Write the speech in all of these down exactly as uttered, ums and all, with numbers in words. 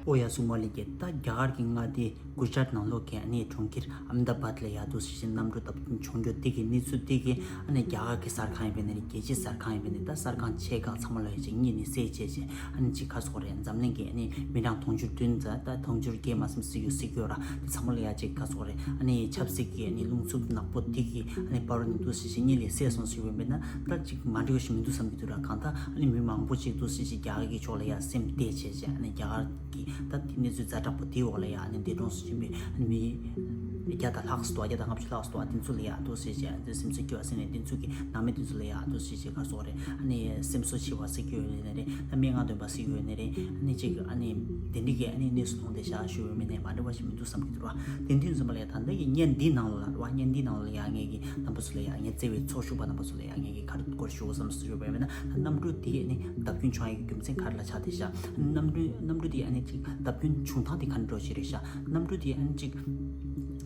ཨོ་ཡ་སུ་མ་ལི་ཀེ། ད་རྒྱ་གར་གྱི་མངའ་སྡེ་གུ་ཇ་རཱཏ་ནང་ལོགས་ཀྱི་ཨ་ནི་གྲོང་ཁྱེར་ཨམ་དཱ་བཱད་ལ་ཡ་འདུག་སེ་བྱས་གནམ་གྲུ་བརྡབ་སྐྱོན་བྱུང་རྒྱུ་དེ་གི་གནས་ཚུལ་དེ་གི་ཨ་ནི་རྒྱ་གར་གྱི་གསར་ཁང་ཡིན་པ་ཡིན་ན་རེད། རྒྱལ་སྤྱིའི་གསར་ཁང་ཡིན་པ་ཡིན་ན་རེད། ད་གསར་ཁང་ཆེ་ཁག་ཚང་མ་ལ་ཡ་ཅིག་གཉིད་ནས་སད་བྱས་བྱས་ཨ་ནི་ཅིག་ག་རེ་ཟེར་དགོས་རེད། འཛམ་གླིང་གི་ཨ་ནི་མི་གྲངས་དུང་ཕྱུར་བདུན་ཙམ། ད་དུང་ཕྱུར་བརྒྱད་མ་ཟིན་ཟེར་རྒྱུ་ཟེར་རྒྱུ་ར། དེ་ཚང་མ་ལ་ཡ་ཅིག་ག་རེ་ཟེར་དགོས་རེད། ཨ་ནི་ཆབ་སྲིད་ཀྱི་ཨ་ནི་རླུང་འཚུབ་ནག་པོ་དེ་གི་ཨ་ནི་བར་ནས་འདུག་སེ་བྱས་གཉིད་ལས་སད་སོང་ཟེར་བ་ཡིན་པ་ཡིན་ན་ད་ཅིག་མ་འགྲིག་པ་ཞིག་མི་འདུག་བསམ་གྱི་འདུག་ར། གང་ལྟར་ཨ་ནི་མི་མང་པོ་ཅིག་འདུག་སེ་བྱས་རྒྱ་གར་གྱི་ཕྱོགས་ལ་ཡ་སེམས་གཏད་བྱས་བྱས་ཨ་ནི་རྒྱ་གར་གྱི་ད་དེ་གནས་ཚུལ་ཛ་དྲག་པོ་དེའི་འོག་ལ་ཡ་ཨ་ནི་འདས་གྲོངས་སུ་ཕྱིན་པའི་ཨ་ནི་མི་བརྒྱ་དང་ལྷག་སུ་འདུག་བརྒྱ་དང་ལྔ་བཅུ་ལྷག་སུ་འདུག་དེ་ཚོ་ལ་ཡ་འདུག་སེ་བྱས་ཨ་ནི་སེམས་གསོ་སྐྱོ་བ་ཟེར་ནས་དེ་ཚོ་གི་ནང་མི་དེ་ཚོ་ལ་ཡ་འདུག་སེ་བྱས་ག་རེ་ཟེར་དགོས་རེད། ཨ་ནི་སེམས་གསོ་བྱེད་པ་ཟེར་གྱི་ཡོད་ནི་རེད། ཨ་སྨྲེ་སྔགས་འདོན་པ་ཟེར་གྱི་ཡོད་ནི་རེད། ཨ་ནི་ཅིག་ཨ་ནི་དེ་འདྲ་གི་ཨ་ནི་གནས་སུ་ལྷུང་བསྡད་བཞག་ཞུ་ཡོད་མེད་ནས་མ་འགྲིག་པ་ཞིག་མི་འདུག་བསམ་གྱི་འདུག་ར། དེ་དུས་ཙམ་པ་ལ་ཡ་ད་ལྟ་གི་བརྙན་འདིའི་ནང་ལ་ར། བརྙན་འདིའི་ནང་ལ་ཡ་ངེད་ཀྱི་རྣམ་པ་ཚོ་ལ་ཡ་ངའི་བརྩེ་བའི་ཚོགས་ཞུགས་པ་རྣམ་པ་ཚོ་ལ་ཡ་ངེད་ཀྱི་ག་རེ་སྐོར་ཞུ་དགོས་བསམ་སོང་ཞུ་བ་ཡིན་ན། གནམ་གྲུ་དེ་ཨ་ནི་བརྡབ་སྐྱོན་བྱུང་ཡག་གི་རྒྱུ་མཚན་ག་རེ་ལ་ཆགས་བསྡད་བཞག་གནམ་གྲུ་གནམ་གྲུ་དེ་ཨ་ནི་ཅིག་བརྡབ་སྐྱོན་བྱུང་སྟངས་དེ་ག་འདྲ་ཞིག་རེད་བཞག་གནམ་གྲུ་དེ་ཨ་ནི་ཅིག་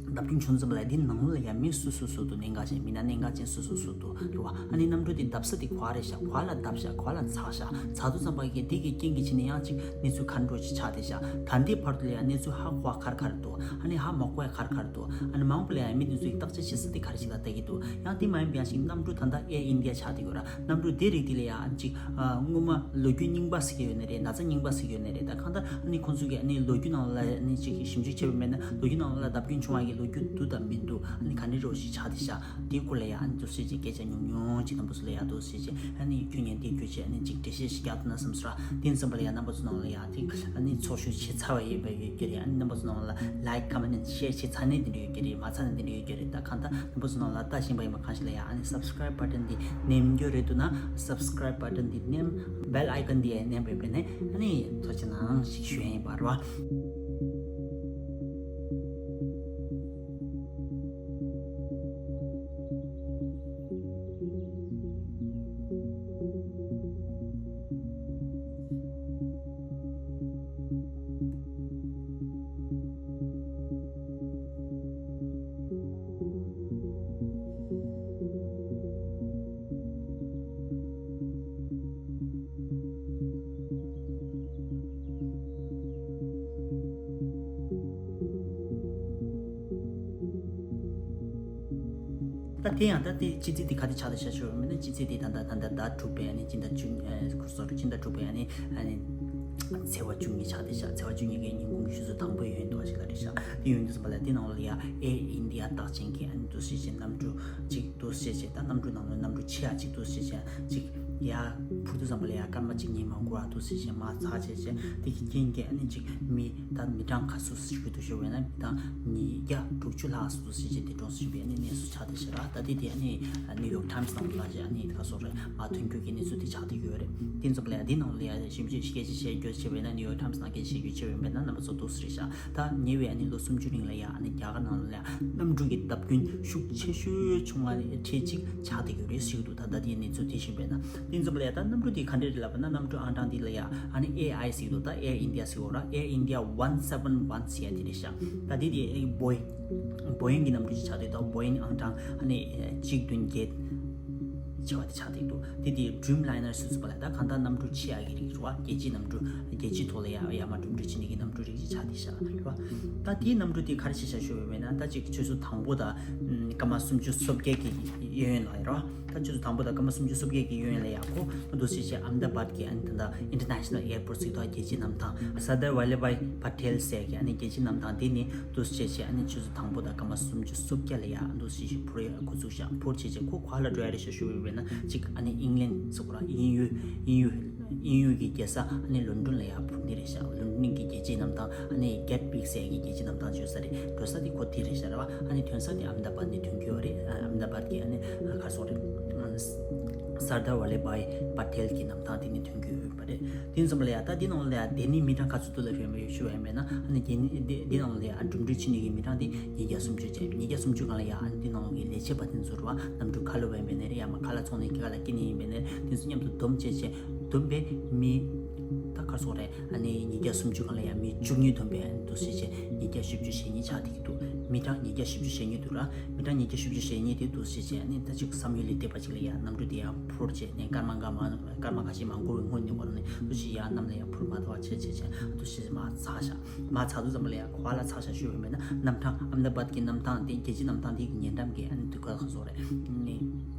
བརྡབ་སྐྱོན་བྱུང་ཙམ་པ་ལ་འདི་ནང་ལོགས་ལ་ཡ་མི་སུ་སུ་སུ་འདུག་གནད་འགག་ཅན། མི་སྣ་གནད་འགག་ཅན་སུ་སུ་སུ་འདུག་རེད་བ། ཨ་ནི་གནམ་གྲུ་དེ་བརྡབ་ས་དེ་ག་པར་རེད་བཞག་ག་པར་ལ་བརྡབས་བཞག་ག་པར་ལ་འཛགས་བཞག་འཛགས་དུས་ཙམ་པ་གི་དེ་གི་རྐྱེན་གྱིས་བྱས་ནས་ཡང་ཅིག་གནས་ཚུལ་ག་འདྲ་ཞིག་ཆགས་བསྡད་བཞག་ད་ལྟའི་བར་དུ་ལ་ཡ་གནས་ཚུལ་ཧ་གོ་བ་ག་རེ་ག་རེ་འདུག་ཨ་ནི་ཧ་མ་གོ་བ་ག་རེ་ག་རེ་འདུག་ཨ་ནི་མང་པོ་ལ་ཡ་མི་དེ་ཚོ་ཡི་བརྟག་དཔྱད་བྱེད་ས་དེ་ག་རེ་ཞིག་ལ་ལྟ་གི་འདུག་ཡང་དེ་མ་ཡིན་པ་ཡང་ཞིག་གནམ་གྲུ་ད་ལྟ་ཨེར་ཨིན་ཌི་ཡ་ཆགས་བསྡད་ཡོད་ར། གནམ་གྲུ་དེ་རིགས་དེ་ལ་ཡ་ཅིག་ཨ་སྔོན་མ་ལོ་རྒྱུས་རྙིང་པ་ཟེར་གྱི་ཡོད་ནི་རེད། ན་ཚ་རྙིང་པ་ཟེར་གྱི་ཡོད་ནི་རེད། ད་གང་ལྟར་ཨ་ནི་ཁོང་ཚོ་གི་ཨ་ནི་ལོ་རྒྱུས་ནང་ལ་ཨ་ནི་ཅིག་ཞིབ་འཇུག་བྱས་པ་མེད་ན་ལོ་རྒྱུས་ནང་ལ་བརྡབ་སྐྱོན་བྱུང་བ་གི་ལོ་རྒྱུས་འདུག་དང་མི་འདུག་ཨ་ནི་ག་འདྲ་རོ་ཞིག་ཆགས་བསྡད་ཤག་དེའི་སྐོར་ལ་ཡ་ཨ་ནི་འདུག་སེ་ཅིག་སྐད་ཆ་ཉུང་ཉུང་ཅིག་རྣམ་པ་ཚོ་ལ་ཡ་འདུག་སེ་ཅིག་ཨ་ནི་ཁྱོད་ཉན་དེ་ཁྱོད་ཅིག་ཨ་ནི་ཅིག་འགྲེལ་བཤད་ཞིག་རྒྱག་ཐུབ་ན་བསམ་སོང་ར། དེ་ཙམ་པ་ལ་ཡ་རྣམ་པ་ཚོ་ནང་ལ་ཡ་དེ་ཨ་ནི་ཚོགས་ཞུགས་བྱས་ཚར་བ་ཡོད་པ་ཡོད་ཀྱི་རེད། ཨ་ནི་རྣམ་པ་ཚོ་ནང་ལ་ལའིཀ་ཀོ་མེན་ཤེར་བྱས་ཚར་ནས་དེ་འདྲ་ཡོད་ཀྱི་རེད། མ་ཚར་ནས་དེ་འདྲ་ཡོད་ཀྱི་རེད། ད་གང་ལྟར་རྣམ་པ་ཚོ་ནང་ལ་ལྟ་བཞིན་པ་ཡིན་པ་གང་ཞིག་ལ་ཡ་ཨ་ནི་སབ་སི་ཀ་རའིབ་བ་ཊན་འདི་མནན་རྒྱུ་རེད་འདུག་ན་སབ་སི་ཀ་རའིབ་བ་ཊན་འདི་མནན། བེལ་ཨའི་ཀོན་འདི་ཡང་མནན་པ་ཡིན་ན་ཨ་ནི་ཐུགས་རྗེ་གནང་ཞིག་ཞུ་ཡ་ཡིན་པ་རེད་བ། ད་དེ་ཡང་ད་དེ་སྤྱི་ཚེས་དེ་ག་དེ་ཆགས་བསྡད་ཤག་ཞུ་བ་མིན་ན། སྤྱི་ཚེས་དེ་ད་ལྟ་ད་ལྟ་ཟླ་དྲུག་པའི་ཨ་ནི་སྤྱི་ཟླ་བཅུ་ཨ་ཁུ་སོ་རི་སྤྱི་ཟླ་དྲུག་པའི་ཨ་ནི་ཨ་ནི་ཚེས་པ་བཅུ་གཉིས་ཆགས་བསྡད་ཤག་ཚེས་པ་བཅུ་གཉིས་ཀྱི་ཉིན་གུང་གི་ཆུ་ཚོད་དང་པོ་ཡོད་འདུག་ཞིག་ལ་རེད་ཤག་དེ་ཡོད་འདུག་ཟེར་བ་ལ་དེ་ནང་ལ་ཡ་ཨེར་ཨིན་ཌི་ཡ་རྟགས་ཅན་གྱི་ཨ་ནི་འདུག་སེ་བྱས་གནམ་གྲུ་གཅིག་འདུག་སེ་བྱས། ད་གནམ་གྲུ་ནང་ལ་གནམ་གྲུ་ཆེ་ཡ་གཅིག་འདུག་སེ་བྱས་གཅིག་ཡ་འཕུར་དུས་ཙམ་པ་ལ་ཡ་སྐར་མ་གཅིག་གཉིས་མ་འགོར་བ་འདུག་སེ་བྱས་མར་འཛེགས་བྱས་བྱས། དེ་གི་རྐྱེན་གྱིས་ཨ་ནི་གཅིག་མི་ད་མི་གྲངས་ག་ཚོད་ཞིག་འདུག་ཞུ་བས་ན་མི་གྲངས་ཉིས་བརྒྱ་དྲུག་ཅུ་ལྷག་འདུག་སེ་བྱས་དེ་གྲོངས་སོང་བའི་ཨ་ནི་གནས་ཚུལ་ཆགས་བསྡད་ཤག་ར། ད་དེ་དེ་ཨ་ནི་ནིའུ་ཡོག་ཊའིམ་སི་ནང་ལ་ཞིག་ཨ་ནི་ད་ག་སོགས་རེད་མར་ཐོན་རྒྱུ་གི་གནས་ཚུལ་དེ་ཆགས་བསྡད་ཡོད་རེད། དེ་ཙམ་པ་ལ་ཡ་དེ་ནང་ལ་ཡ་ཞིབ་འཇུག་སྐད་ཆ་བཤད་རྒྱུ་བྱས་པས་ན་ནིའུ་ཡོག་ཊའིམ་སི་ནང་སྐད་ཆ་བཤད་རྒྱུ་བྱས་པས་ན་རྣམ་པ་ཚོ་འདུག་སེ་རེད་ཤག་ད་ཉེ་བའི་ཨ་ནི་ལོ་སུམ་ཅུ་རིང་ལ་ཡ་ཨ་ནི་རྒྱ་གར་ནང་ལ་ཡ་གནམ་གྲུ་གི་བརྡབ་སྐྱོན་ཤུགས་ཆེ་ཤོས་བྱུང་བ་ནི་ཁྲི་གཅིག་ཆགས་བསྡད་ཡོད་རེད་ཞུ་གི་འདུག་ད་ལྟ་དེའི་གནས་ཚུལ་དེ་བཞིན་པས་ན་དེ་ཙམ་པ་ལ་ཡ་ད་གནམ་གྲུ་དེ་ག་འདྲས་རེད་ལབ་པ་ན་གནམ་གྲུ་ཨང་གྲངས་འདི་ལ་ཡ་ཨ་ནི་ཨེ་ཨའི་ཟེར་གི་འདུག་ད་ཨེར་ཨིན་ཌི་ཡ་ཟེར་གི་འདུག་ར། ཨེར་ཨིན་ཌི་ཡ་ཝན་སེ་ཝན་ཝན་ཟེར་ཡ་དེ་རེད་ཤག་ད་དེ་དེ་ཨེ་བོ་ཡིང་བོ་ཡིང་གི་གནམ་གྲུ་ཞིག་ཆགས་བསྡད་འདུག་བོ་ཡིང་ཨང་གྲངས་ཨ་ནི་གཅིག་བདུན་བརྒྱད་བྱས་པ་དེ་ཆགས་བསྡད་འདུག་དེ་དེ་ཌྲིམ་ལའི་ནར་ཟེར་ཚུལ་པ་ལ་ད་གང་ལྟར་གནམ་གྲུ་ཆེ་ཡག་གི་རིགས་རེད་བ། རྒྱལ་སྤྱིའི་ནང་གྲུ་རྒྱལ་སྤྱིའི་ཐོག་ལ་ཡ་ཡ་མ་གྲུ་འགྲུལ་བྱེད་མཁན་གྱི་གནམ་གྲུ་རིགས་ཅིག་ཆགས་བསྡད་ཤག་རེད་བ། ད་དེའི་གནམ་གྲུ་དེ་ག་རེ་བྱས་ཤག་ཞུ་བ་ཡིན་ན་ད་ཅིག་ཆུ་ཚོད་དང་པོ་དང་སྐར་མ་སུམ་ཅུ་སོ་བརྒྱད་ཀྱི་གཡས་གཡོན་ལ་རེད་བ། ད་ཆུ་ཚོད་དང་པོ་དང་སྐར་མ་སུམ་ཅུ་སོ་བརྒྱད་ཀྱི་གཡས་གཡོན་ལ་ཡ་ཁོ་འདུག་སེ་བྱས་ཨམ་དཱ་བཱད་ཀྱི་ཨ་ནི་ད་ལྟ་ཨིན་ཊར་ནེ་ཤ་ནལ་ཨེར་པོར་ཊི་ཟེར་དུས་རྒྱལ་སྤྱིའི་གནམ་ཐང་སར་དར་ཝལ་ལ་བྷ་བྷའི་པ་ཊེལ་ཟེར་གྱི་ཨ་ནི་རྒྱལ་སྤྱིའི་གནམ་ཐང་དེ་ནི་འདུག་སེ་བྱས་ཨ་ནི་ཆུ་ཚོད་དང་པོ་དང་སྐར་མ་སུམ་ཅུ་སོ་བརྒྱད་ལ་ཡ་འདུག་སེ་བྱས་འཕུར་ཡ་འགོ་ཚུགས་ཤག་འཕུར་བྱས་བྱས་ཁོ་ག་ལ་འགྲོ་ཡ་རེད་ཤག་ཞུ་བ་ཡིན་ན་གཅིག་ཨ་ནི་ཨིང་ལན་ཟེར་གོ་ར། དབྱིན་ཡུལ་དབྱིན་ཡུལ་དབྱིན་ཡུལ་གྱི་རྒྱལ་ས་ཨ་ནི་ལོན་ཌོན་ལ་ཡ་འཕུར་ནི་རེད་ཤག་ལོན་ཌོན་གྱི་རྒྱལ་སྤྱིའི་གནམ་ཐང་ཨ་ནི་གེ་ཊི་ཝིག་ཟེར་གྱི་རྒྱལ་སྤྱིའི་གནམ་ཐང་བརྗོད་ས་རེད། འགྲོ་ས་དེ་ཁོ་དེ་རེད་ཤག་རེད་བ། ཨ་ནི་ཐོན་ས་དེ་ཨམ་དཱ་བཱད་ནས་ཐོན་གྱི་ཡོད་རེད། ཨ་ཨམ་དཱ་བཱད་ཀྱི་ཨ་ནི་ག་རེ་ཟེར་དགོས་རེད། སར་དར་ཝལ་ལ་བྷའི་པ་ཊེལ་གྱི་གནམ་ཐང་དེ་ནས་ཐོན་གྱི་ཡོད་པ་རེད། དེ་ཙམ་པ་ལ་ཡ་ད་དེ་ནང་ལ་ཡ་དེ་ནི་མི་གྲངས་ག་ཚོད་འདུག་ལ་ཞུས་པ་ཡིན་ན་ཨ་ནི་དེ་ནི་དེ་དེ་ནང་ལ་ཡ་འགྲིམ་འགྲུལ་བྱེད་མཁན་གྱི་མི་གྲངས་དེ་ཉིས་བརྒྱ་སུམ་ཅུ་ཅན། ཉིས་བརྒྱ་སུམ་ཅུ་སྒང་ལ་ཡ་ཨ་ནི་དེ་ནང་ལོགས་ཀྱི་ལས་བྱེད་པ་དེ་ཚོ་རེད་བ། གནམ་གྲུ་ཁ་ལོ་བ་ཡིན་པ་ཡིན་ན་རེད། ཡང་མ་ཁ་ལག་ཚོང་ལས་ཀྱི་ཁ་ལག་སྐྱེལ་མཁན་ཡིན་པ་ཡིན་ན་རེད། དེ་ཚོ་མཉམ་དུ་བསྡོམས་བྱས་བྱས་བསྡོམས་པས་མི་ ད་ག་རེ་ཟེར་དགོས་རེད། ཨ་ནི་ཉིས་བརྒྱ་སུམ་ཅུ་སྒང་ལ་ཡ་མི་བཅུ་གཉིས་ཐོན་པའི་ཨ་ནི་འདུག་སེ་བྱས་ཉིས་བརྒྱ་བཞི་བཅུ་ཞེ་གཉིས་ཆགས་བསྡད་ཀྱི་འདུག་མི་གྲངས་ཉིས་བརྒྱ་བཞི་བཅུ་ཞེ་གཉིས་འདུག་ར། མི་གྲངས་ཉིས་བརྒྱ་བཞི་བཅུ་ཞེ་གཉིས་དེ་འདུག་སེ་བྱས་ཨ་ནི་ད་ཅིག་བསམ་ཡུལ་ལས་འདས་པ་ཅིག་ལ་ཡ་གནམ་གྲུ་དེ་ཡ་འཕུར་བྱས་ནས་སྐར་མ་འགའ་མ་སྐར་མ་ཁ་ཤས་མ་འགོར་བའི་སྔོན་ནས་འགོར་ནས་འདུག་སེ་ཡ་གནམ་ལ་ཡ་འཕུར་མ་ཐུབ་པ་བྱས་བྱས་བྱས་འདུག་སེ་མར་ཚར་ཤག་མར་ཚར་དུས་ཙམ་པ་ལ་ཡ་ག་པར་ལ་ཚར་ཤག་ཞུས་པ་ཡིན་ན། གནམ་ཐང་ཨ་མེ་ད་བཱད་ཀྱི་གནམ་ཐང་དེ་རྒྱལ་སྤྱིའི་གནམ་ཐང་དེ་གི་ཉེ་འགྲམ་གྱི་ཨ་ནི་དུས་སྐབས་ཁ་སོགས་རེད། ནི་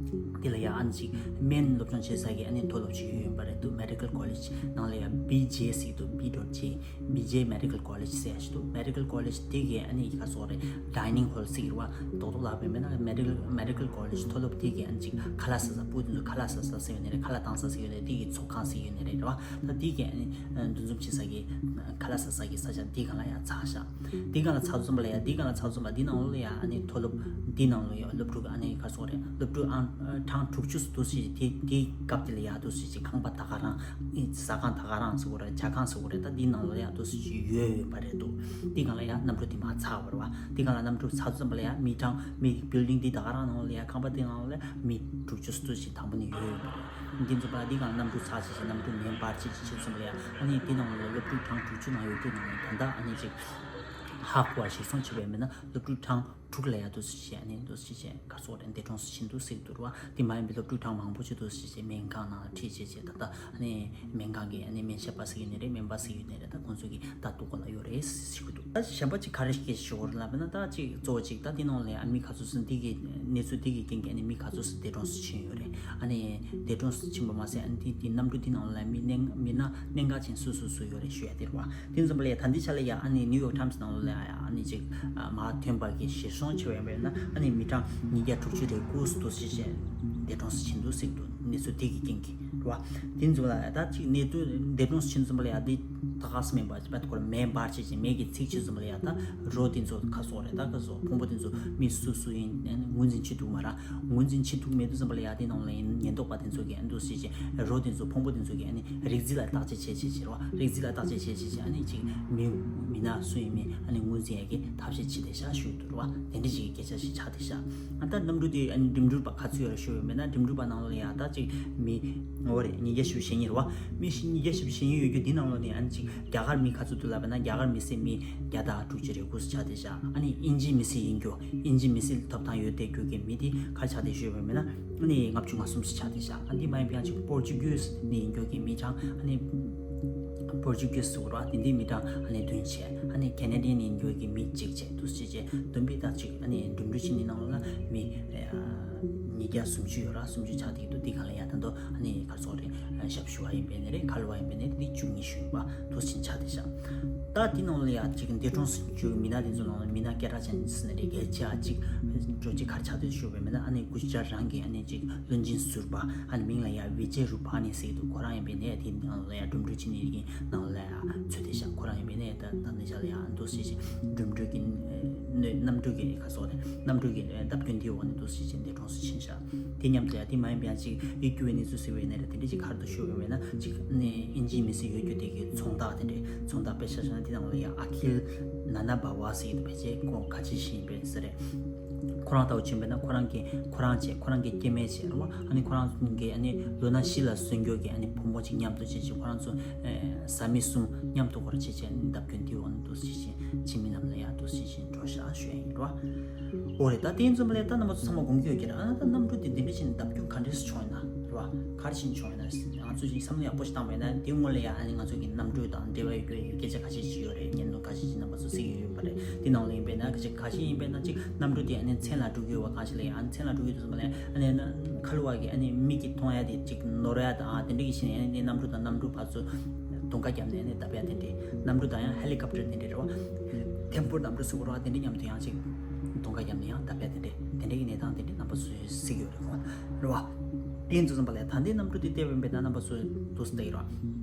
དེ་ལ་ཡ་ཨ་ནི་ཅིག་སྨན་སློབ་སྦྱོང་བྱེད་ས་གི་ཨ་ནི་མཐོ་སློབ་ཅིག་ཡོད་པ་རེད་འདུག་མེ་ཌི་ཀལ་ཀོ་ལེཇ་ནང་ལ་ཡ་བི་ཇེ་ཟེར་གྱི་འདུག་བི་ཌོཊ་ཇེ། བི་ཇེ་མེ་ཌི་ཀལ་ཀོ་ལེཇ་ཟེར་ཡ་ཞིག་འདུག་མེ་ཌི་ཀལ་ཀོ་ལེཇ་དེ་གི་ཨ་ནི་ཁ་སོགས་རེད། ཌའི་ནིང་ཧོལ་ཟེར་གྱི་རེད་བ། རྡོག་རྡོག་ལབ་པ་ཡིན་ན་མེ་ཌི་ཀལ་མེ་ཌི་ཀལ་ཀོ་ལེཇ་མཐོ་སློབ་དེ་གི་ཨ་ནི་ཅིག་ཁ་ལག་ཟ་ས། སྤུ་དེ་ཚོ་ཁ་ལག་ཟ་ས་ཟེར་ཡོད་ནི་རེད། ཁ་ལག་བཏང་ས་ཟེར་ཡོད་ནི་རེད། དེ་གི་ཚོགས་ཁང་ཟེར་ཡོད་ནི་རེད་བ། ད་དེ་གི་ཨ་ནི་འདུ་འཛོམས་བྱེད་ས་གི་ཁ་ལག་ཟ་ས་གི་ས་ཆ་དེ་གང་ལ་ཡ་ཚར་ཤག་དེ་གང་ལ་ཚར་ཙམ་པ་ལ་ཡ་དེ་གང་ལ་ཚར་ཙམ་པ་དེ་ནང་ལོགས་ལ་ཡ་ཨ་ནི་མཐོ་སློབ་དེ་ནང་ལོགས་ཡ་སློབ་ཕྲུག་ཨ་ནི་ག་རེ་ཟེར་དགོས་རེད། སློབ་ཕྲུག་ཨང་གྲངས་དྲུག་ཅུ་འདུག་སེ་དེ་དེ་སྐབས་དེ་ལ་ཡ་འདུག་སེ་ཅིག་ཁང་པ་ད་ག་རང་ཟ་ཁང་ད་ག་རང་ཟེར་དགོས་རེད། ཇ་ཁང་ཟེར་དགོས་རེད། ད་དེ་ནང་ལོགས་ལ་ཡ་འདུག་སེ་ཅིག་ཡོད་ཡོད་པ་རེད་འདུག་དེ་གང་ལ་ཡ་གནམ་གྲུ་དེ་མར་ཚར་བ་རེད་བ། དེ་གང་ལ་གནམ་གྲུ་ཚར་ཙམ་པ་ལ་ཡ་མི་གྲངས་མི་བིལ་ཌིང་དེ་ད་ག་རང་ནང་ལོགས་ལ་ཡ་ཁང་པ་དེ་ནང་ལོགས་ལ་མི་དྲུག་ཅུ་འདུག་སེ་དང་པོ་ནས་ཡོད་ཡོད་པ་རེད། འདི་ཚོ་པ་འདི་གང་གནམ་གྲུ་ཚར་ཆེ་ཆེ་གནམ་གྲུ་མེ་འབར་ཆེ་ཆེ་ཆེ་གསུམ་ལ་ཡ། ཨ་ནི་འདི་ནང་ལ་སློབ་ཕྲུག་གྲངས་དྲུག་ཅུ་ནང་ཡོད་རྒྱུ་ནང་ལ་ད་ལྟ་ཨ་ནི་ཅིག་ཧ་གོ་བ་ཞིག་སོང་བྱས་པས་མིན་ན་སློབ་ཕྲུག་གྲངས་དྲུག་ལ་ཡ་འདུག་སེ་བྱས་ཨ་ནི་འདུག་སེ་བྱས་ག་རེ་ཟེར་དགོས་རེད། འདས་གྲོངས་སུ་ཕྱིན་འདུག་ཟེར་གྱི་འདུག་ར་བ། འདི་མ་ཡིན་པའི་སློབ་ཕྲུག་གྲངས་མང་པོ་ཅིག་འདུག་སེ་བྱས་སྨན་ཁང་ནང་ལ་ཁྲིད་བྱས་བྱས་ད་ལྟ་ཨ་ནི་སྨན་ཁང་གི་ཨ་ནི་སྨན་ཞབས་པ་ཟེར་གྱི་ཡོད་ནི་རེད། སྨན་པ་ཟེར་གྱི་ཡོད་ནི་རེད། ད་ཁོང་ཚོ་གི་ལྟ་རྟོག་སྐོར་ལ་ཡོད་རེད་ཟེར་གྱི་འདུག་ད་གཞན་པ་ཅིག་ག་རེ་ཞིག་ཞུ་དགོས་རེད་ལབ་ན། ད་ཅིག་གཙོ་བོ་ཅིག་ད་འདི་ནང་ལ་ཨ་མི་ག་ཚོད་ཟིན་འདི་གི་གནས་ཚུལ་འདི་གི་རྐྱེན་གྱིས་ཨ་ནི་མི་ག་ཚོད་ཟིན་འདས་གྲོངས་སུ་ཕྱིན་ཡོད་རེད། ཨ་ནི་འདས་གྲོངས་སུ་ཕྱིན་པ་མ་ཟད་ཨ་ནི་འདི་འདི་གནམ་གྲུ་འདི་ནང་ལ་མི་གནད་མི་སྣ་གནད་འགག་ཅན་སུ་སུ་སུ་ཡོད་རེད་ཞུ་ཡ་དེ་རེད་བ། དེ་ཙམ་པ་ལ་ཡ་ད་འདི་ཆ་ལ་ཡ་ཨ་ནི་ནིའུ་ཡོག་ཊའིམ་སི་ནང་ལ་ཡ་ཨ་ནི་ཅིག་མར་ཐོན་པ་གི་གཞིར་བཟུང་བྱས་པ་ཡིན་པ་ཡིན་ན་ཨ་ནི་མི་གྲངས་ཉིས་བརྒྱ་དྲུག་ཅུ་རེ་དགུ་འདུག་སེ་བྱས་འདས་གྲོངས་སུ་ཕྱིན་འདུག་ཟེར་གྱི་འདུག་གནས་ཚུལ་འདི་གི་རྐྱེན་གྱིས། རེད་བ། དེ་ཚོ་ལ་ད་ཅིག་གནས་ཚུལ་འདས་གྲོངས་ཕྱིན་ཙམ་པ་ལ་ཡ་འདི་ད་ག་སེ་མེད་པ་ཅིག་པད་ཁོར་མེ་འབར་བྱས་ཅིག་མེ་གི་འཚིག་ཕྱིན་ཙམ་པ་ལ་ཡ་ད་རོ་དེ་ཚོ་ཁ་སོགས་རེད། ད་ཁ་སོགས་ཕུང་པོ་དེ་ཚོ་མི་སུ་སུ་ཡིན་ངོས་འཛིན་བྱེད་ཐུབ་མ་ར། ངོས་འཛིན་བྱེད་ཐུབ་མེད་དུས་ཙམ་པ་ལ་ཡ་དེ་ནང་ལ་ཡིན་ཉེན་རྟོག་པ་དེ་ཚོ་གི་ཨ་འདུག་སེ་བྱས་རོ་དེ་ཚོ་ཕུང་པོ་དེ་ཚོ་གི་ཨ་ནི་རིགས་རྫས་ལ་བརྟག་དཔྱད་བྱས་བྱས་བྱས་རེད་བ། རིགས་རྫས་ལ་བརྟག་དཔྱད་བྱས་བྱས་བྱས་ཨ་ནི་ཅིག་མི་མི་སྣ་སུ་ཡིན་མིན་ཨ་ནི་ངོས་འཛིན་ཡ་གི་ཐབས་ཤེས་བྱས་ཏེ་ཤག་ཞུ་འདུག་རེད་བ། དེ་འདྲ་ཞིག་གི་སྐད་ཆ་ཞིག་ཆགས་ཏེ་ཤག་ཨ་ད་གནམ་གྲུ་དེ་ཨ་ནི་འགྲིམ་འགྲུལ་པ་ག་ཚོད་ཡོད་རེད་ཞུ་བ་མེད་ན་འགྲིམ་འགྲུལ་པ་ནང་ལ་ཡ་ད་ཅིག་མི་འོ་རེད་ཉིས་བརྒྱ་བཞི་བཅུ་ཞེ་གཉིས་རེད་བ། མི་ཉིས་བརྒྱ་བཞི་བཅུ་ཞེ་གཉིས་ཡོད་རྒྱུ་འདི་ནང་ལོགས་ནས་ཨ་ནི་ཅིག་རྒྱ་གར་མི་ག་ཚོད་འདུག་ལབ་པ་ན་རྒྱ་གར་མི་སེར་མི་བརྒྱ་དང་དྲུག་ཅུ་རེ་དགུ་ཙམ་ཆགས་ཏེ་ཤག་ཨ་ནི་དབྱིན་ཇིའི་མི་སེར་ཡིན་རྒྱུ་དབྱིན་ཇིའི་མི་སེར་ཐོབ་ཐང་ཡོད་བསྡད་རྒྱུ་གི་མི་དེ་ག་རེ་ཆགས་བསྡད་ཞུ་བ་མེད་ན་ཨ་ནི་ལྔ་བཅུ་ང་གསུམ་ཙམ་ཆགས་ཏེ་ཤག་ཨ་འདི་མ་ཡིན་པ་ཡང་ཅིག་པོར་ཅུ་གུས་ནས་ཡིན་རྒྱུ་གི་མི་གྲངས་ཨ་ནི་པོར་ཅུ་གུས་ཟེར་བ་དེ་འདི་མི་གྲངས་ཨ་ནི་བདུན་བྱས། ཨ་ནི་ཁེ་ན་ཌི་ཡན་ནས་ཡིན་རྒྱུ་གི་མི་གཅིག་བྱས་འདུག་སེ་བྱས་བདུན་པའི་ད་ཅིག་ཨ་ནི་འགྲིམ་འགྲུལ་བྱེད་ནི་ནང་ལ་མི་ཉིས་བརྒྱ་སུམ་ཅུ་ཡོད་ར། སུམ་ཅུ་ཆགས་བསྡད་འདུག་འདི་གང་ལ་ཡ་ད་དོ་ཨ་ནི་ག་རེ་ཟེར་དགོས་རེད། ཞབས་ཞུ་བ་ཡིན་པས་ནི་རེད། ཁ་ལོ་བ་ཡིན་པས་ནི་རེད། འདི་བཅུ་གཉིས་ཞུ་བ་དུ་ཕྱིན་ཆགས་བསྡད་ཤག་ད་འདི་ནང་ལ་ཡ་ཅིག་འདས་གྲོངས་སུ་གྱུར་མི་སྣ་དེ་ཚོ་ནང་ལ་མི་སྣ་སྐད་གྲགས་ཅན་ཟེར་ནི་རེད། གལ་ཆེ་བ་ཅིག་འགྲོ་ཅིག་ག་རེ་ཆགས་བསྡད་ཞུ་བས་མིན་ན་ཨ་ནི་གུ་ཇ་རཱཊ་རང་གི་ཨ་ནི་ཅིག་བློན་ཆེན་ཟུར་པ་ཨ་ནི་མིང་ལ་ཡ་བི་ཇེ་རུ་པ་ནི་ཟེར་གྱི་འདུག་ཁོ་རང་ཡིན་པས་ནི་དེ་ནང་ལ་ཡ་འགྲིམ་འགྲུལ་བྱེད་ནི་གི་ནང་ལ་ཡ་ཚུད་བསྡད་ཤག་ཁོ་རང་ཡིན་པས་ནི་ད་ད་ནི་ཤ་ལ་ཡ་འདུག་སེ་ཞིག་འགྲིམ་འགྲུལ་གྱི་གནམ་གྲུ་གི་ཁ་སོགས་ནས་གནམ་གྲུ་གི་བརྡབ་སྐྱོན་དེའི་འོག་ནས་འདུག་སེ་ཞིག་འདས་གྲོངས་སུ་ཕྱིན་ཤག་དེ་མཉམ་དུ་ཡང་དེ་མ་ཡིན་པ་ཡང་ཅིག་ཡིད་སྐྱོ་བའི་གནས་ཚུལ་ཟེར་བའི་གནས་རེད། དེ་འདྲ་ཅིག་ག་རེ་འདུག་ཞུ་བ་མེད་ན་ཅིག་ཨ་ནི་དབྱིན་ཇིའི་མི་སེར་ཡོད་རྒྱུ་དེ་གི་ཚོང་རྟགས་དེ་འདྲའི་ཚོང་རྟགས་དཔེ་ཆ་བཞག་ན་དེ་ནང་ལ་ཡང་ཨ་ཁིལ་ན་ན་བྷ་ཝ་ཟེར་གྱི་འདུག་ཕལ་ཆེར་ཁོང་ཁ་ཆེ་ཞིག་ཡིན་པའི་ཟེར་རེད། ཁོ་རང་ལྟ་བུ་ཕྱིན་པས་ན་ཁོ་རང་གི་ཁོ་རང་བྱས་ཁོ་རང་གི་སྐྱེ་དམན་བྱས་རེད་བ། ཨ་ནི་ཁོ་རང་གི་ཨ་ནི་ལོ་ན་བཞི་ལ་སོན་རྒྱུ་གི་ཨ་ནི་བུ་མོ་ཅིག་མཉམ་དུ་བྱས་བྱས་ཁོ་རང་ཚོ་བཟའ་མི་གསུམ་མཉམ་དུ་སྐོར་བྱས་བྱས་ཨ་ནི་བརྡབ་སྐྱོན་དེའི་འོག་ནས་འདུག་སེ་ཕྱིན་ཕྱིན་མི་རྣམས་ལ་ཡང་འདུག་སེ་ཕྱིན་འགྲོ་ཤག་ཞུ་ཡ་ཡིན་རེད་བ། འོ་རེད། ད་དེ་ཡིན་ཙམ་ལས་ད་རྣམ་པ་ཚོ་ཚང་མ་དགོངས་ཀྱི་ཡོད་ཀྱི་རེད། ཨ་ན་ད་གནམ་གྲུ་དེ་འདི་འདྲ་བྱས་ནས་བརྡབ་སྐྱོན་ག་འདྲས་སེ་བྱུང་ཡོད་ན་རེད་བ། ག་རེ་བྱས་ནས་བྱུང་ཡོད་ན་ང་ཚོས་ཅིག་བསམ་བློ་ཡག་པོ་ཞིག་བཏང་བས་ན་དེ་སྔོན་ལ་ཡང་ཨ་ནི་ང་ཚོ་གི་གནམ་གྲུ་དང་འབྲེལ་བ་ཡོད་རྒྱུ་ཡི་སྐད་ཆ་ཁ་ཤས་ཅིག་ཡོད་རེད། བརྙན་ཐུང་ཁ་ཤས་ཅིག་རྣམ་པ་ཚོ་གཟིགས་ཡོད་ཡོད་པ་རེད། དེ་ནང་ལ་ཡིན་པས་ན་ཁ་ཤས་ཁ་ཤས་ཡིན་པས་ན་ཅིག་གནམ་གྲུ་དེ་ཨ་ནི་མཚན་ལ་འགྲོ་གི་ཡོད་པ་གང་ཞིག་ལ་ཡང་ཨ་ནི་མཚན་ལ་འགྲོ་གི་འདུག་ཟེར་བ་ལས་ཨ་ནི་ཁ་ལོ་བ་གི་ཨ་ནི་མིག་གིས་མཐོང་ཡ་དེ་ཅིག་ནོར་ཡ་དང་དེ་འདྲ་གི་ཞིག་ནས་ཨ་ནི་གནམ་གྲུ་དང་གནམ་གྲུ་བར་ཚོ་རྡུང་ཁ་བརྒྱབ་ནས་ཨ་ནི་བརྡབ་ཡ་དེ་འདྲས། གནམ་གྲུ་དང་ཡང་ཧེ་ལི་ཀོབ་ཊར་དེ་འདྲས་རེད་བ། ཐེམ་པོ་གནམ་གྲུ་ཟེར་བ་རེད་བ། དེ་འདྲས་མཉམ་དུ་ཡང་ཅིག་རྡུང་ཁ་བརྒྱབ་ནས་ཡང་བརྡབ་ཡ་དེ་འདྲས་དེ་འདྲས་ཀྱི་གནས་སྟངས་དེ་འདྲས་རྣམ་པ་ཚོས་གཟིགས་ཡོད་རེད་བ། རེད་བ། དེ་ཡིན་དུས་ཙམ་པ་ལ་ད་ལྟའི་གནམ་གྲུ་དེ་བལྟས་པ་ཡིན་པས་ན་རྣམ་པ་ཚོས་འདུག་སེ་བལྟ་གི་རེད་བ།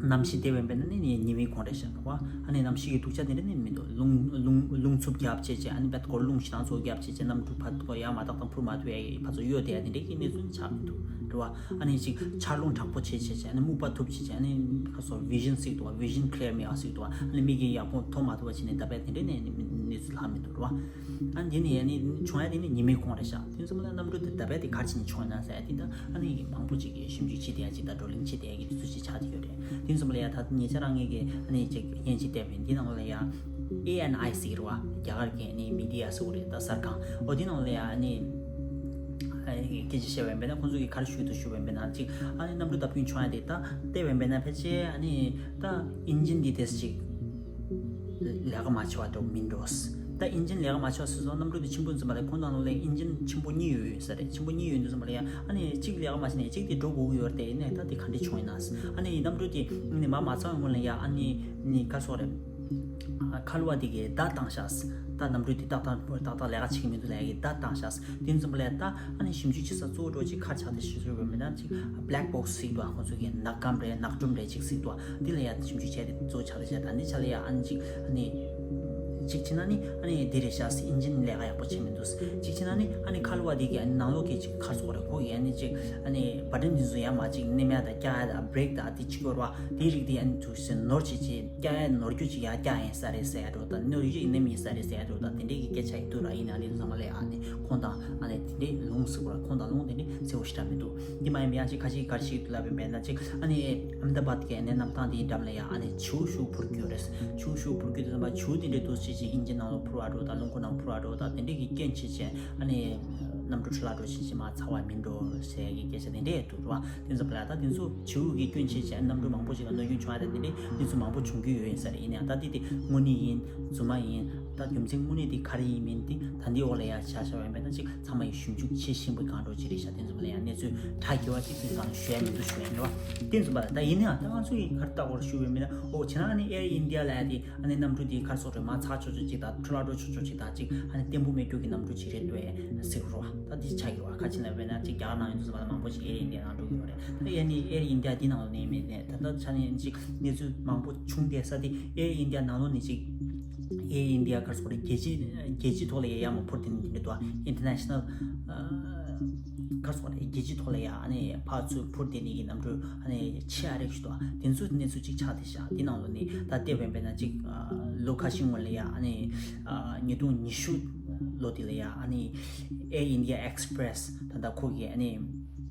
གནམ་གཤིས་དེ་བས་པས་ན་ནི་ནི་ཉི་མའི་གོང་རེད་ཤག་བ། ཨ་ནི་གནམ་གཤིས་ཀྱི་སྡུག་ཅག་དེ་འདྲ་ནི་མི་འདུག་རླུང་རླུང་རླུང་འཚུབ་རྒྱབ་བྱས་བྱས་ཨ་ནི་བད་ཀོར་རླུང་ཞེ་དྲག་ཚོ་རྒྱབ་བྱས་བྱས་གནམ་གྲུ་ཕར་ཐོག་ཡར་མ་ཐག་དང་འཕུར་མ་ཐུབ་ཡ་ཕར་ཚོ་གཡོལ་དེ་ཡ་དེ་འདྲའི་གི་གནས་ཚུལ་ཆགས་མི་འདུག་རེད་བ། ཨ་ནི་ཅིག་ཆར་རླུང་དྲག་པོ་བྱས་བྱས་བྱས་ཨ་ནི་སྨུག་པ་ཐུབ་བྱས་བྱས་ཨ་ནི་ཁ་སོ་བི་ཞན་ཟེར་གི་འདུག་བ། བི་ཞན་ཁི་ལི་ཡར་མེད་ཨ་ཟེར་གི་འདུག་བ། ཨ་ནི་མིག་གིས་ཡག་པོ་མཐོང་མ་ཐུབ་པ་བྱས་ནས་བརྡབ་པ་དེ་འདྲའི་ནས་ནི་ གནས་ཚུལ་ལྷག་མི་འདུག་ར་བ། ཨ་ནི་དེ་ནི་ཡ་ནི་བྱུང་ཡ་དེ་ནི་ཉི་མའི་གོང་རེད་ཤག་དེ་ཚོ་ལ་གནམ་གྲུ་དེ་ད་བས་དེ་གར་ཕྱིན་ནས་བྱུང་ཡ་ན་ཟེར་ཡ་དེ་ད་ཨ་ནི་མང་པོ་ཅིག་གིས་ཞིབ་འཇུག་བྱེད་བསྡད་ཡ་ཅིག་ད་བགྲོ་གླེང་བྱེད་བསྡད་ཡ་གི་དུས་ཚོད་ཅིག་ཆགས་བསྡད་ཡོད་རེད། དེ་ཚོ་ལ་ཡ་ད་ཉེ་ཆར་ངེད་ཀྱི་ཨ་ནི་ཅིག་བརྙན་ཅིག་བལྟས་པ་ཡིན། དེ་ནང་ལ་ཡ་ཨེ་ཨེན་ཨའི་སི་རེད་བ། རྒྱ་གར་གྱི་ཨ་ནི་མི་ཌི་ཡ་ཟེར་བ་རེད། ད་གསར་ཁང་འོ་དེ་ནང་ལ་ཡ་ཨ་ནི་སྐད་ཆ་བཤད་པ་ཡིན་པས་ན་ཁོང་ཚོ་གིས་ག་རེ་ཞུ་འདུག་ཞུ་བ་ཡིན་པས་ན་ཅིག་ཨ་ནི་གནམ་གྲུ་བརྡབ་སྐྱོན་བྱུང་ཡ་དེ་ད་བལྟས་པ་ཡིན་པས་ན་ཕལ་ཆེར་ཨ་ནི་ད་ཨིན་ཇིན་འདི་དེ་ཅིག་ལས་ཀ་མ་བྱེད་པ་འདྲ་མིན་འགྲོ། ད་ཨིན་ཇིན་ལས་ཀ་མ་བྱེད་པ་སོ་སོ་གནམ་གྲུ་དེ་ཆེན་པོ་འཛིན་པ་ལས་ཁོང་ཚོ་ནང་ལ་ཨིན་ཇིན་ཆེན་པོ་གཉིས་ཡོད་ཡོད་ས་རེད། ཆེན་པོ་གཉིས་ཡོད་འདུག་ཟེར་བ་ལ་ཡ་ཨ་ནི་གཅིག་ལས་ཀ་མ་བྱེད་ནས་གཅིག་དེ་འགྲོ་དགོས་ཀྱི་ཡོད་རེད། དེ་ཡིན་ནའི་ད་དེ་ག་འདྲ་བྱུང་ཡིན་ན། ཨ་ནི་གནམ་གྲུ་དེ་ཨ་ནི་མ་མ་ཚང་སྔོན་ལ་ཡ་ཨ་ནི་ནི་ག་སོག་རེད། ཁ་ལོ་བ་དེ་གིས་བརྡ་བཏང་ཤག་ད་གནམ་གྲུ་དེ་ཏག་ཏག་ཏག་ཏག་ལས་ཀ་བྱེད་ཀྱི་མི་འདུག་ལབ་ཡ་གི་བརྡ་བཏང་ཤག་དེ་ཚོ་ལ་ཡ་ད་ཨ་ནི་ཞིབ་འཇུག་བྱེད་ས་གཙོ་བོ་འདྲ་ཅིག་ག་རེ་ཆགས་བསྡད་ཤག་ཟེར་བ་མིན་ན་ཅིག་བྷེ་ལེག་བྷོག་སི་ཟེར་གྱི་འདུག་ཁོང་ཚོ་གི་ནག་སྒམ་རེད། ནག་སྒྲོམ་རེད་ཅིག་ཟེར་གྱི་འདུག་དེ་ལ་ཡ་ཞིབ་འཇུག་བྱས་ཏེ་གཙོ་བོ་ཆགས་བསྡད་ཤག་ད་འདི་ཆ་ལ་ཡ་ཨ་ནི་ཅིག་ཨ་ནི་ཅིག་བྱས་ན་ནི་ཨ་ནི་འདི་རེད་ཤག་ཨིན་ཇིན་ལས་ཀ་ཡག་པོ་བྱེད་མི་འདུག་ཅིག་བྱས་ན་ནི་ཨ་ནི་ཁ་ལོ་བ་འདི་གི་ཨ་ནི་ནང་ལོགས་ཀྱི་ཅིག་ག་རེ་ཟེར་དགོས་རེད། ཁོ་གི་ཨ་ནི་ཅིག་ཨ་ནི་བ་ཊན་འདི་ཚོ་ཡར་མར་ཅིག་མནན་ཡ་དང་བཀྱག་ཡ་དང་བྷི་རེག་དང་ཨ་དེ་ཅིག་ཡོད་རེད་བ། དེའི་རིགས་དེ་ཨ་ནི་ཐུག་སེ་ནོར་བྱེད་ཅིག་བཀྱག་ཡ་ནོར་རྒྱུ་ཅིག་ཡར་བཀྱག་ཡིན་ས་རེད་ཟེར་ཡ་འདྲ་བོ་དང་ནོར་རྒྱུ་ཡིན་ནའི་མིན་ས་རེད་ཟེར་ཡ་འདྲ་བོ་དང་དེ་འདྲའི་གི་སྐད་ཆ་ཡི་འདུག་ར། ཡིན་ན་དེ་ཚོ་ཚང་མ་ལ་ཡ་ཨ་ནི་ཁོང་དང་ཨ་ནི་དེ་འདྲའི་ལུང་ཟེར་དགོས་ར། ཁོང་དང་ལུང་དེ་འདྲའི་གསལ་པོ་ཞེ་དྲག་མི་འདུག་དེ་མ་ཡིན་པའི་ཡང་ཅིག་ཁ་ཤས་ག་རེ་ཞིག་འདུག་ལབ་པ་ཡིན་པས་ན་ཅིག་ཨ་ནི་ཨ་མེ་ད་བྷད་ཀྱི་ཨ་ནི་གནམ་ཐང་དེའི་འགྲམ་ལ་ཡ་ཨ་ནི་བྱིའུ་ཤུགས་འཕུར་རྒྱུ་རེད། བྱིའུ་ཤུགས་འཕུར་རྒྱུ་དེ་ཚང་མ་བྱིའུ་དེ་འདྲའི་འདུག་སེ་ཅིག་ཨིན་ཇིན་ནང་ལ་འཕུར་བ་འདྲ་བོ་དང་རླུང་འཁོར་ནང་འཕུར་བ་འདྲ་བོ་དང་དེ་འདྲའི་གི་སྐྱོན་བྱས་བྱས་ཨ་ནི་གནམ་གྲུ་འཕྲོ་བརླག་འགྲོ་བྱེད་ཅིག་མར་ཚ་བ་མིན་འགྲོ་ཟེར་གི་སྐད་ཆ་དེ་འདྲས་འདུག་ར་བ། དེ་ཚོ་བ་ལ་ད་དེ་ཚོ་བྱིའུ་གི་སྐྱོན་བྱས་བྱས་གནམ་གྲུ་མང་པོ་ཞིག་ལ་གནོད་སྐྱོན་བྱུང་ཡ་དང་དེ་འདྲའི་གནས་ཚུལ་མང་པོ་བྱུང་གི་ཡོད་ཡིན་ས་རེད། ཡིན་ཡང་ད་དེ་དེ་དངོས་གནས་ཡིན་རྫུན་མ་ཡིན་ད་རྒྱུ་མཚན་དངོས་གནས་དེ་ག་རེ་ཡིན་མིན་དེ་ད་འདི་འོག་ལ་ཡ་ཆ་བཞག་པ་ཡིན་པས་ན་ཅིག་ཚང་མ་ཡི་ཞིབ་འཇུག་བྱེད་བཞིན་པའི་སྒང་འགྲོ་ཅི་རེད་ཤག་དེ་ཚོ་ལ་ཡང་གནས་ཚུལ་གྲ་རྒྱས་པ་ཅིག་དེ་སྒང་ཞུ་ཡ་མི་འདུག་ཞུ་ཡ་ཡིན་ར་བ། དེ་ཚོ་བ་ལ་ད་ཡིན་ན་ཡང་ད་ང་ཚོ་ཡི་གར་ལྟ་བར་ཞུ་བའི་མིན་ན་ཨོ་བྱས་ན་ཨ་ནི་ཨེར་ཨིན་ཌི་ཡ་ལ་ཡ་དེ་ཨ་ནི་གནམ་གྲུ་དེ་གར་སོགས་རེད་མ་ཚགས་ཆོག་ཆོག་ཅིག་དང་འཕྲོ་བརླག་འགྲོ་ཆོག་ཆོག་ཅིག་དང་ཅིག་ཨ་ནི་བརྟན་པོ་མེད་རྒྱུ་གི་གནམ་གྲུ་ཅིག་རེད་འདུག་ཨེ་ཟེར་རོ་བ། ད་དེ་ཆགས་ཡོད་བ། ཁ་ཆེ་ན་བས་ན་ཅིག་རྒྱ་གར་ནང་ཡོད་དུས་ཙམ་པ་ལ་མང་པོ་ཞིག་ཨེར་ཨིན་ཌི་ཡ་ནང་འགྲོ་གི་ཡོད་རེད། ད་ཨེ་ནི་ཨེར་ཨིན་ཌི་ཡ་འདི་ནང་ལ་ནས་མེད་ནས་ད་ལྟ་ཆ་ནས་ཅིག་གནས་ཚུལ་མང་པོ་བྱུང་བསྡད་ས་དེ་ཨེར་ཨིན་ཌི་ཡ་ནང་ལོགས་ནས་ཅིག་ཨེར་ཨིན་ཌི་ཡ་ག་རེ་ཟེར་དགོས་རེད། རྒྱལ་སྤྱི་རྒྱལ་སྤྱི་ཐོག་ལ་ཡ་ཡར་མར་འཕུར་དེ་ནི་དེ་འདྲ་འདུག་ཨ། ཨིན་ཊར་ནེ་ཤ་ནལ་ག་རེ་ཟེར་དགོས་རེད། རྒྱལ་སྤྱི་ཐོག་ལ་ཡ་ཨ་ནི་ཕར་ཚུར་འཕུར་དེ་ནི་གི་གནམ་གྲུ་ཨ་ནི་ཆེ་ཨ་རིག་ཞིག་འདུག་དེ་ཚོ་གནས་ཚུལ་ཅིག་ཆགས་བསྡད་ཤག་དེ་ནང་ལོགས་ནས་ད་བལྟས་པ་ཡིན་པས་ན་ཅིག་ལོ་ཁ་ཤས་སྔོན་ལ་ཡ་ཨ་ནི་ཉིས་སྟོང་ཉི་ཤུ་ལོ་དེ་ལ་ཡ་ཨ་ནི་ཨེར་ཨིན་ཌི་ཡ་ཨེག་སི་པི་རེ་སི་ད་ལྟ་ཁོ་གི་ཨ་ནི་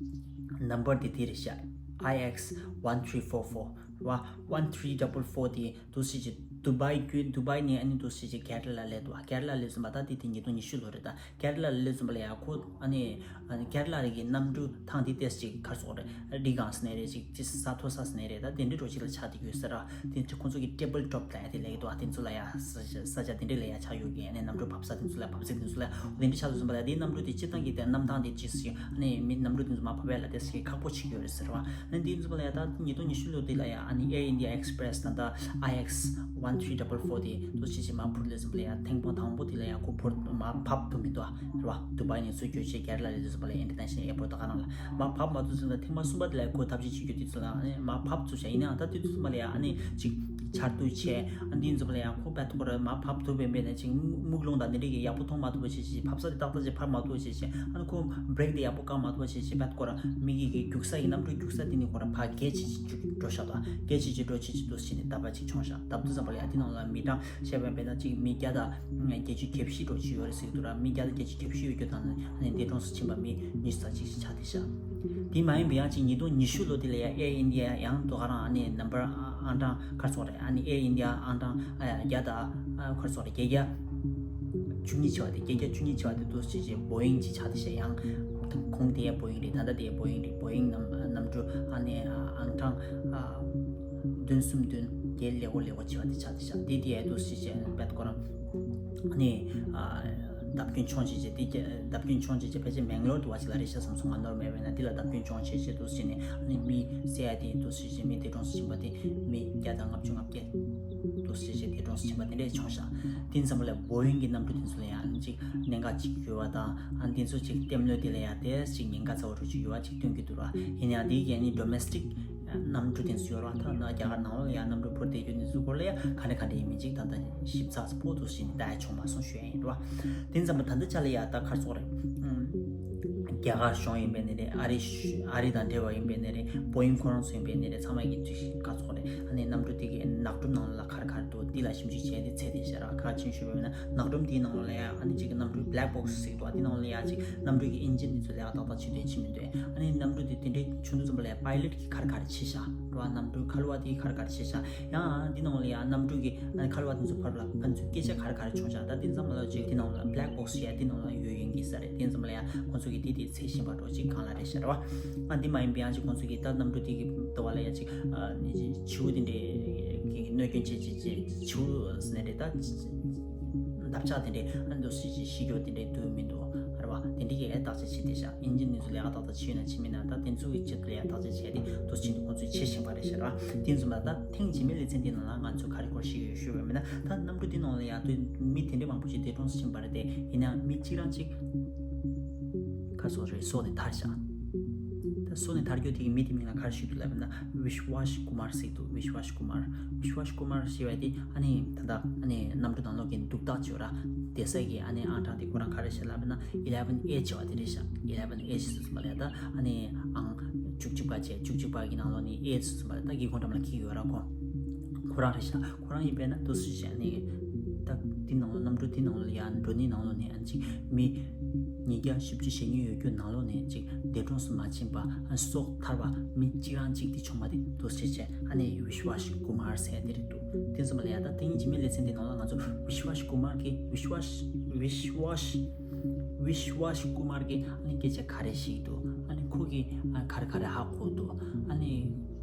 ནམ་བར་དེ་དེ་རེད་ཤག་ཨའི་ཨེག་སི་ཝན་ཐི་རི་ཕོར་ཕོར་ར་བ། ཝན་ཐི་རི་ཌབ་བལ་ཕོར་དེ་འདུག་སེ་ཅིག་དུ་བྷའི་བརྒྱུད་དུ་བྷའི་ནས་ཨ་ནི་འདུག་སེ་ཅིག་ཀེ་ར་ལ་སླེབས་འདུག་ཀེ་ར་ལ་སླེབས་ཙམ་པ་ད་དེ་དེ་ཉིས་སྟོང་ཉི་ཤུ་ལོ་རེད། ད་ཀེ་ར་ལ་སླེབས་ཙམ་པ་ལ་ཡ་ཁོ་ཨ་ནི་ཨ་ནི་ཀེ་ར་ལ་རི་གི་གནམ་གྲུ་ཐང་དེ་ཏོག་ཙམ་ཅིག་ག་རེ་ཟེར་དགོས་རེད། སྒྲིག་གང་ས་ནས་རེད་ཅིག་ཅི་ས་མཐོ་ས་ས་ནས་རེད། ད་དེ་འདྲའི་འགྲོ་ཅིག་ལ་ཆགས་བསྡད་ཡོད་ཟེར་ར། དེ་ཁོང་ཚོ་གི་ཊེ་བལ་ཊོབ་ལབ་ཡ་དེ་ལབ་ཀྱི་འདུག་ཨ་དེ་ཚོ་ལ་ཡ་ས་ཆ་དེ་འདྲ་ལ་ཡ་ཆགས་ཡོད་གི་ཨ་ནི་གནམ་གྲུ་བབས་ས་དེ་ཚོ་ལ་བབས་ཚིགས་དེ་ཚོ་ལ་དེ་འདྲ་ཆགས་སོང་ཙམ་པ་ལ་དེའི་གནམ་གྲུ་དེ་སྤྱིར་བཏང་གི་དེ་གནམ་ཐང་དེ་ཅི་ཞིག་ཨ་ནི་མི་གནམ་གྲུ་དེ་ཚོ་མར་བབས་ཡ་ལ་དེ་ཞིག་ཁག་པོ་ཆགས་ཡོད་རེད་ཟེར་བ། ཨ་ནི་དེ་ཚོ་ལ་ཡ་ད་ཉིས་སྟོང་ཉི་ཤུ་ལོ་དེ་ལ་ཡ་ཨ་ནི་ཨེར་ཨིན་ཌི་ཡ་ཨེག་སི་པི་རེ་སི་དང་ད་ཨའི་ཨེག་སི་ཝན་ཐི་རི་ཌབ་བལ་ཕོར་དེ་ཚོ་ཅི་ཞིག་མར་འཕུར་ལེ་ཙམ་པ་ལ་ཡ་ཐེངས་མ་དང་པོ་དེ་ལ་ཡ་ཁོ་འཕུར་མར་བབས་ཐུབ་མི་འདུག་ཨ། རེད་བ། དུ་བྷའི་ནས་ཚུར་བསྐྱོད་བྱས་ཀེ་ར་ལ་ལ་དུ་བ་ལ་ཨིན་ཊར་ནེ་ཤ་ནལ་ཨེར་པོར་ཊི་ད་ག་རང་ལ་མར་བབས་མ་ཐུབ་ཙམ་ལ་ཐེངས་མ་གསུམ་པ་དེ་ལ་ཁོ་ཐབས་ཤེས་བྱེད་རྒྱུ་དེ་ཚོ་ལ་ཨ་ནི་མར་བབས་ཐུབ་བྱས་ཡིན་ནའང་ད་དེ་དུས་ཙམ་པ་ལ་ཡ་ཨ་ནི་ཅིག་ཆར་དུས་བྱས་ཨ་འདི་ཙམ་པ་ལ་ཡ་ཁོ་བད་ཐོག་ར་མར་བབས་ཐུབ་པའི་མེད་ནས་ཅིག་སྨུག་ལོང་དང་འདི་འདྲ་གི་ཡག་པོ་མཐོང་མ་ཐུབ་པ་བྱས་བྱས་བབས་ས་དེ་ཏག་ཏག་ཅིག་ཕར་མ་ཐུབ་པ་བྱས་བྱས་ཨ་ནི་ཁོ་བྷི་རེག་དེ་ཡག་པོ་བཀག་མ་ཐུབ་པ་བྱས་བྱས་བད་ཐོག་ར་མི་གི་གི་རྒྱུག་ས་ཡི་གནམ་གྲུ་རྒྱུག་ས་དེ་ནི་ཁོ་ར་ཕར་རྒྱལ་ཆེ་ཆེ་འགྲོ་ཤག་ད་རྒྱལ་ཆེ་ཆེ་འགྲོ་ཆེ་ཆེ་འདུག་བྱས་ནས་ད་བར་ཅིག་བྱུང་ཤག་ད་དུས་ཙམ་པ་ལ་ཡ་དེ་ནང་ལ་མི་གྲངས་བཤད་པ་ཡིན་པས་ན་ཅིག་མི་བརྒྱ་དང་བརྒྱད་ཅུ་གྱ་བཞི་འགྲོ་ཅིག་ཡོད་རེད་ཟེར་གྱི་འདུག་ར། མི་བརྒྱ་དང་བརྒྱད་ཅུ་གྱ་བཞི་ཡོད་རྒྱུ་དང་ཨ་ནི་འདས་གྲོངས་སུ་ཕྱིན་པ་མི་ཉི་ཤུ་རྩ་གཅིག་ཞིག་ཆགས་བསྡད་ཤག་དེ་མ་ཡིན་པའི་ཡང་ཅིག་ཉིས་སྟོང་ཉི་ཤུ་ལོ་དེ་ལ་ཡང་ཨེར་ཨིན་ཌི་ཡ་ཡང་དོ་ག་རང་ཨ་ནི་ནམ་བར་ཨང་གྲངས་ག་རེ་ཟེར་དགོས་རེད། ཨ་ནི་ཨེར་ཨིན་ཌི་ཡ་ཨང་གྲངས་ཨ་བརྒྱ་དང་ཨ་ག་རེ་ཟེར་དགོས་རེད། བརྒྱད་བརྒྱ་བཅུ་གཉིས་ཆེ་བ་དེ་བརྒྱད་བརྒྱ་བཅུ་གཉིས་ཆེ་བ་དེ་འདུག་སེ་བྱས་བྱས་བོ་ཨིང་ཅིག་ཆགས་བསྡད་ཤག་ཡང་གོང་དེ་ཡ་བོ་ཨིང་རེད། ད་ལྟ་དེ་ཡ་བོ་ཨིང་རེད། བོ་ཨིང་གནམ་གནམ་གྲུ་ཨ་ནི་ཨང་གྲངས་ཨ་བདུན་གསུམ་བདུན་དེ་ལེགས་པོ་ལེགས་པོ་ཆེ་བ་དེ་ཆགས་བསྡད་ཤག་དེ་དེ་ཡ་འདུག་སེ་བྱས་བད་ཁོ་རང་ཨ་ནི་ཨ་བརྡབ་སྐྱོན་བྱུང་བྱས་བྱས་དེ་བརྡབ་སྐྱོན་བྱུང་བྱས་བྱས་ཕལ་ཆེར་མེང་ལོར་དུ་བ་ཞིག་ལ་རེད་ཤག་བསམ་སོང་། ང་ནོར་མེད་པ་ཡིན་ན་དེ་ལ་བརྡབ་སྐྱོན་བྱུང་བྱས་བྱས་འདུག་སེ་བྱས་ནས་ཨ་ནི་མི་བསད་ཡ་དེ་འདུག་སེ་བྱས་བྱས་མི་འདས་གྲོངས་སུ་ཕྱིན་པ་དེ་མི་བརྒྱ་དང་ལྔ་བཅུ་ང་བརྒྱད་འདུག་སེ་བྱས་བྱས་འདས་གྲོངས་སུ་ཕྱིན་པ་དེ་འདྲས་བྱུང་ཤག་དེ་ཙམ་པ་ལ་བོ་ཨིང་གི་གནམ་གྲུ་དེ་ཚོ་ལ་ཡང་ཅིག་གནད་འགག་ཅིག་ཡོད་པ་དང་ཨ་འདི་ཚོ་ཅིག་ལྟད་མོ་དེ་ལ་ཡང་དེ་ཅིག་ཉེན་ཁ་ཚ་བོ་འདྲ་ཅིག་ཡོད་པ་ཅིག་སྟོན་གྱི་འདུག་ར། ཡིན་ཡང་དེ་གའི་ནི་ཌོ་མེ་སི་ཊིག་གནམ་གྲུ་དེ་ཚོ་ཡོད་ར། ཐ་ན་རྒྱ་གར་ནང་ལོགས་ལ་ཡང་གནམ་གྲུ་འཕུར་བསྡད་རྒྱུ་དེ་ཚོའི་སྐོར་ལ་ཡང་ག་འདྲ་ག་འདྲ་ཡིན་མིན་ཅིག་ད་ལྟ་ཞིབ་ཚགས་པོ་འདུག་སེ་བྱས་ནས་ད་ཡ་བྱུང་མ་སོང་ཞུ་ཡ་ཡིན་ར། དེ་ཙམ་པ་ད་ལྟ་ཆ་ལ་ཡ་ད་ག་རེ་ཟེར་དགོས་རེད། རྒྱ་གར་གཞུང་ཡིན་པའི་ནི་རེད། ཨ་རི་ཨ་རི་དང་འབྲེལ་བ་ཡིན་པའི་ནི་རེད། པོ་ཡིན་ཁོ་རང་ཚོ་ཡིན་པའི་ནི་རེད། ཚང་མ་གི་ཅིག་ག་ཚོད་རེད། ཨ་ནི་གནམ་གྲུ་དེ་གི་ནགས་གྲུམ་ནང་ལ་ག་རེ་ག་རེ་འདུག་འདི་ལ་ཞིབ་འཇུག་བྱས་ཏེ་ཚད་དེ་ཤ་ར་ག་ཆེན་ཞུས་པ་ཡིན་ན། ནགས་གྲུམ་དེའི་ནང་ལ་ཡ་ཨ་ནི་ཅིག་གི་གནམ་གྲུའི་black box་ཟེར་གྱི་འདུག་དེའི་ནང་ལ་ཡ་ཅིག་གནམ་གྲུ་གི་ཨིན་ཇིན་དེ་ཚོ་ལས་ཀ་ཏག་ཏག་བྱེད་འདོད་བྱེད་མི་འདོད། ཨ་ནི་གནམ་གྲུ་དེ་དེ་འདྲའི་བྱུང་དུས་ཙམ་པ་ལ་ཡ་པའི་ལོཊ་གི་ག་རེ་ག་རེ་བྱེད་ཤག་ར། གནམ་གྲུའི་ཁ་ལོ་བ་དེ་ག་རེ་ག་རེ་བྱེད་ཤག་ཡང་འདི་ནང་ལ་ཡ་གནམ་གྲུ་གི་ཨ་ནི་ཁ་ལོ་བ་དེ་ཚོ་ཕར་ལ་ཕན་ཚུན་སྐད་ཆ་ག་རེ་ག་རེ་བྱུང་ཤག་ད་དེ་ཙམ་ལ་ཅིག་དེ་ནང་ལ་black box་ཡ་དེ་ནང་ལ་ཡོད་ཡིན་གྱི་ས་རེད། དེ་ཙམ་ལ་ཡ་ཁོང་ཚོ་གི་དེ་དེ་ཚད་ཤིང་པ་འགྲོ་ཅིག་གང་ལ་རེད་ཤག་ར་བ། ཨ་འདི་མ་ཡིན་པའི་ཡང་ཅིག་ཁོང་ཚོ་གི་ད་གནམ་གྲུ་དེ་གི་ལྟ་བ་ལ་ཡ་ཅིག་ཨ་ནི་བྱིའུ་དེ་འདྲའི་གི་གནོད་སྐྱོན་བྱེད་བྱེད་བྱེད་བྱིའུ་ཟེར་ནས་རེད། ད་འདབ་ཆགས་དེ་འདྲའི་ཨ་འདུག་སེ་ཅིག་ཤི་རྒྱུ་དེ་འདྲའི་འདུག་མི་འདུག་ར་བ། དེ་འདྲའི་གི་ཡ་བརྟག་དཔྱད་བྱེད་དེ་ཤག་ཨིན་ཇིན་དེ་ཚོ་ལས་ཀ་ཏག་ཏག་བྱེད་ཡོད་ན་བྱེད་མེད་ན། ད་དེ་ཚོ་གི་ཆེད་དུ་ལས་ཀ་བརྟག་དཔྱད་བྱས་ཏེ་འདུག་སེ་ཅིག་ཁོང་ཚོས་བྱེད་བཞིན་པ་རེད་ཤག་ར་བ། དེ་ཚོ་མ་ད་ཐེངས་རྗེས་མའི་ལེ་ཚན་འདི་ནང་ལ་ང་ཚོས་ག་རེ་སྐོར་ཞིག་ཡོད་ཞུས་པ་མིན་ན། ད་གནམ་གྲུ་འདི་ནང་ལ་ཡ་དུས་མི་དེ་འདྲའི་མང་པོ་ཞིག་འདས་གྲོངས་སུ་ཕྱིན་པ་རེད་དེ། ཡིན་ནའང་མི་གཅིག་རང་གཅིག་ག་སོགས་རེད། སྲོག་ནས་ཐར་ཤག་ད་སྲོག་ནས་ཐར་རྒྱུ་དེ་གི་མི་དེ་མིང་ལ་ག་རེ་ཞུ་གི་ལབ་ན། ཝིཤ་ཝཱཤ་ཀུ་མར་ཟེར་འདུག་ཝིཤ་ཝཱཤ་ཀུ་མར། ཝིཤ་ཝཱཤ་ཀུ་མར་ཞེས་པ་དེ་ཨ་ནི་ད་ལྟ་ཨ་ནི་གནམ་གྲུ་ནང་ལོགས་ཀྱི་འདུག་སྟེགས་བྱས་ར། བསྡད་ས་གི་ཨ་ནི་ཨང་གྲངས་དེ་ཁོ་རང་ག་རེ་ཞིག་ལབ་ན། eleven H བ་དེ་རེད་ཤག eleven H ཟེར་སོང་པ་ལ་ད་ཨ་ནི་ཨང་བཅུ་གཅིག་པ་བྱས། བཅུ་གཅིག་པ་གི་ནང་ལོགས་ནས་H ཟེར་སོང་པ་ལ་ད་སྒེའུ་ཁུང་འགྲམ་ལ་འཁྱེར་ཡོད་ར་ཁོ། ཁོ་རང་རེད་ཤག་ཁོ་རང་ཡིན་པས་ན་འདུག་སེ་བྱས་ནས་ད་འདི་ནང་ལོགས་གནམ་གྲུ་འདི་ནང་ལོགས་ཡར་འགྲོ་ནི་ནང་ལོགས་ནས་ཨ་ནི་ཅིག་མི་ཉིས་བརྒྱ་བཞི་བཅུ་ཞེ་གཉིས་ཡོད་རྒྱུ་ནང་ལོགས་ནས་ཅིག་འདས་གྲོངས་སུ་མ་ཕྱིན་པ། ཨ་སྲོག་ཐར་བ་མི་གཅིག་རང་གཅིག་དེ་བྱུང་བ་དེ་འདུག་སེ་བྱས། ཨ་ནི་ཝིཤ་ཝཱཤ་ཀུ་མར་ཟེར་ཡ་དེ་རེད་འདུག་དེ་ཙམ་པ་ལ་ཡ་ད་དེ་རིང་རྗེས་མའི་ལེ་ཚན་འདི་ནང་ལ་ང་ཚོ་ཝིཤ་ཝཱཤ་ཀུ་མར་གི་ཝིཤ་ཝཱཤ་ཝིཤ་ཝཱཤ་ཝིཤ་ཝཱཤ་ཀུ་མར་གི་ཨ་ནི་སྐད་ཆ་ག་རེ་ཞིག་འདུག་ཨ་ནི་ཁོ་གི་ཨ་ག་རེ་ག་རེ་ཧ་གོ་འདུག་ཨ་ནི་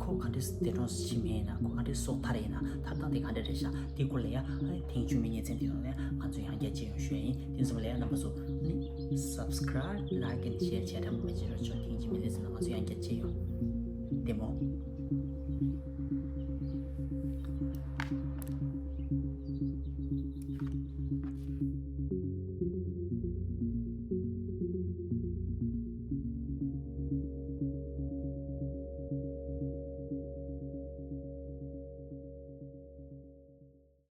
ཁོ་ག་འདྲས་འདས་གྲོངས་ཕྱིན་མེད་ན། ཁོ་ག་འདྲས་སྲོག་ཐར་ཡིན་ན། ཐར་སྟངས་དེ་ག་འདྲས་རེད་ཤག་དེ་སྐོར་ལ་ཡ་ཨ་ནི་ཐེངས་མཇུག་མའི་ལེ་ཚན་དེ་ནང་ལ་ང་ཚོ་ཡང་བསྐྱར་མཇལ་ཡོང་ཞུ་ཡ་ཡིན། དེ་ཙམ་ལ་ཡ་རྣམ་པ་ཚོ་ཨ་ནི་subscribe, like and share བྱས་དྲན་པ་མ་བརྗེད་རོགས་བྱོས། ཐེངས་མཇུག་མའི་ལེ་ཚན་ལ་ང་ཚོ་ཡང་བསྐྱར་མཇལ་ཡོང་། བདེ་མོ།